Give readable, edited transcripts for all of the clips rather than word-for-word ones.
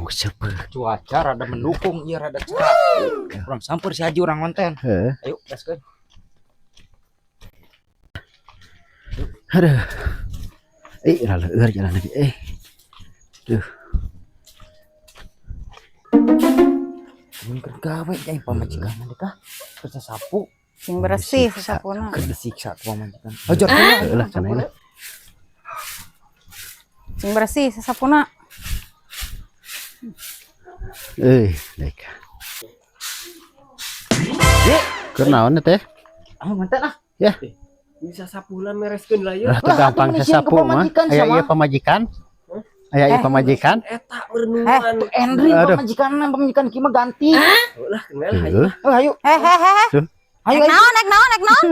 Siapa? Cuaca rada mendukung, iya, rada cerah. Urang samper si Haji, urang konten. Heeh. Ayo, gaskeun. Aduh. Eh, laleur jalan lagi. Eh. Duh. Mun keur gawe aing pamajikan kah? Keur sasapu. Sing bersih sasapuna. Keur disiksa ku pamajikan. Hajar. Heeh lah cenah lah. Sing bersih sasapuna. Eh, dek. Keur naon teh? Ah, mantan ah. Ya. Bisa sapulan mereskeun lah ya. Lah teu Lah, gampang atuh manusia sasapu ke mah. pamajikan Aya sama. ieu pamajikan. Aya ieu Eh. pamajikan. Eta merenungan. Tuh Henry Aduh. pamajikan, pamajikan kieu mah ganti. Lah kenal hayu. Heuh. Oh, ayo. Eh eh eh. Tuh. Ayo, Ek ayo. naon, ek naon, ek naon?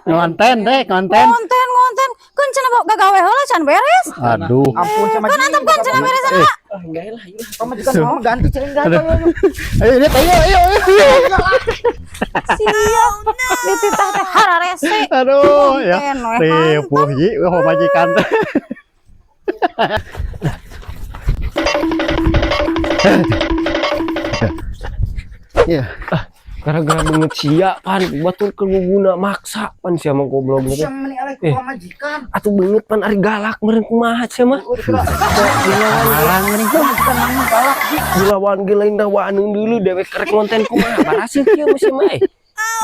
Ngonten teh, konten. Ngonten, ngonten. Keun cenah bawa gagawe heula can beres. Aduh. Ampun sama Keun antep keun cenah beres Eh, Ah, enggak lah hayu lah. Pamajikan mau ganti cering ganti. Ayo, ayo. Ayo lihat, ayo ayo ayo. Siap. Dititah teh hararese. Aduh ya. Konten we. Ripuh ji pamajikan teh. Iya. Gara-gara beungeut sia pan batur keur guguna maksa pan sia mah goblok gitu. Sia meni aleh ku Eh. pamajikan. Atuh beungeut pan ari galak meureun kumaha sia mah. Malang nih. Pamajikan mah galak sih. Dilawan ge lain dawaneun dulu dewek rek konten kumaha baraseuh kieu mah sia mah eh.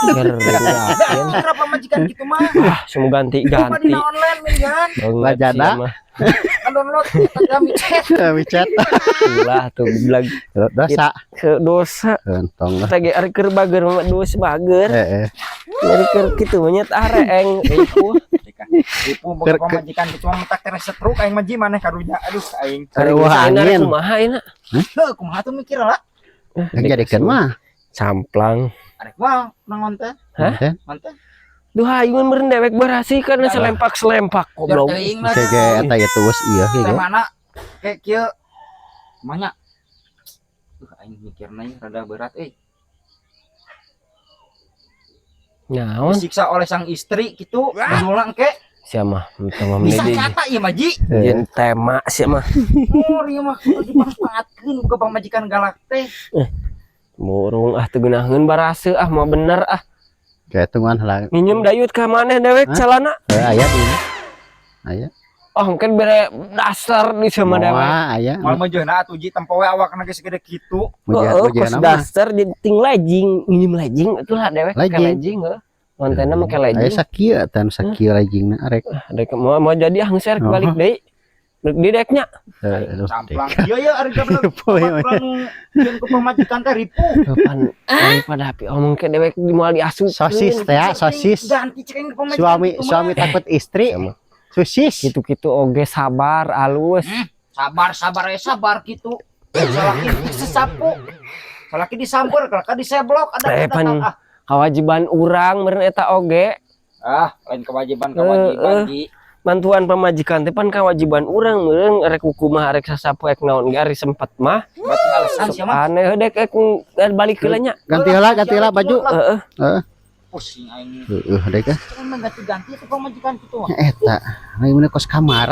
Gerdakeun. Kira pamajikan gitu mah. Ah, semua Cuma ganti-ganti. dina online milihan. Beungeut Lajana. sia mah. Kan download Instagram, WeChat. WeChat. Ulah tuh bilang Dosa. ke dosa. Entong lah. Teh ge ari keur bager mah dosa bager. Eh, eh. Ari keur kitu mah nya areeng ripuh. Ripu boga pamajikan gitu mah mentak teh stroke aing mah ji maneh karunya. Aduh aing. Ari Wah, geus ayeuna angin. kumaha ayeuna? Heuh, kumaha tuh mikir lah. Yang jadikeun mah. Samplang. Arek mah nang konten. Hah? Konten. Konten. Duh hayungan meureun dewek barasih karena selempak-selempak goblok. Teuing lah. Bisa ge eta ya tuus ieu ge. Teh mana kayak kieu. Kumanya. Duh aing mikirna ieu rada berat euy. Naon Disiksa oleh sang istri gitu, mendulang ke sia mah teu mah bisa meneh nyata ieu mah ji. jeung tema sia mah. Oh, ieu mah kudu dimanfaatkeun boga pamajikan galak teh. Burung ah teu geunaheun baraseuh ah mah bener ah. Kayak tungguan heula. Minjem dayut ka maneh dewek Hah? calana. Eh, aya di. Aya. Oh, kan bere dasar di sama dewek. Moa aya. Moal meujeuhna atuh ji tempo we awakna geus gede kitu. Muja Heeh, muja kos nama. daster jeung ting lejing, minjem lejing itulah dewek make Lejing. lejing heuh. Kontenna make Aya lejing. sakieu tan sakieu lejingna arek. Dek mau mau jadi ah geus Oh. balik deui. Dek di deknya. Eh, aduh. Samplang. Iya ya ari gablek. Ripuh ieu mah. Jeung ku pamajikan teh ripuh. Kapan daripada api omong ke dewek moal diasup. Sosis teh ya, sosis. Ganti cek pamajikan Suami kitu mah. suami takut istri. Sama. Sosis. Gitu-gitu oge sabar alus. Sabar sabar ya sabar gitu. Salaki sesapu. Salaki disamper, kalaka diseblok ada Eh, datang pan. ah. Kewajiban urang meureun eta oge. Ah, lain kewajiban kewajiban Eh, eh. ji. Bantuan pamajikan teh pan kewajiban urang meureun rek kumaha rek sasapu ek naon ge ari sempet mah. Berarti alasan sia mah. Aneh heuh dek ek balik heula nya. Ganti heula, ganti heula baju. Heeh. Heeh. Pusing aing. Heeh, dek ah. Cek mah ganti-ganti tuh pamajikan kitu mah. Eta, lain mun kos kamara.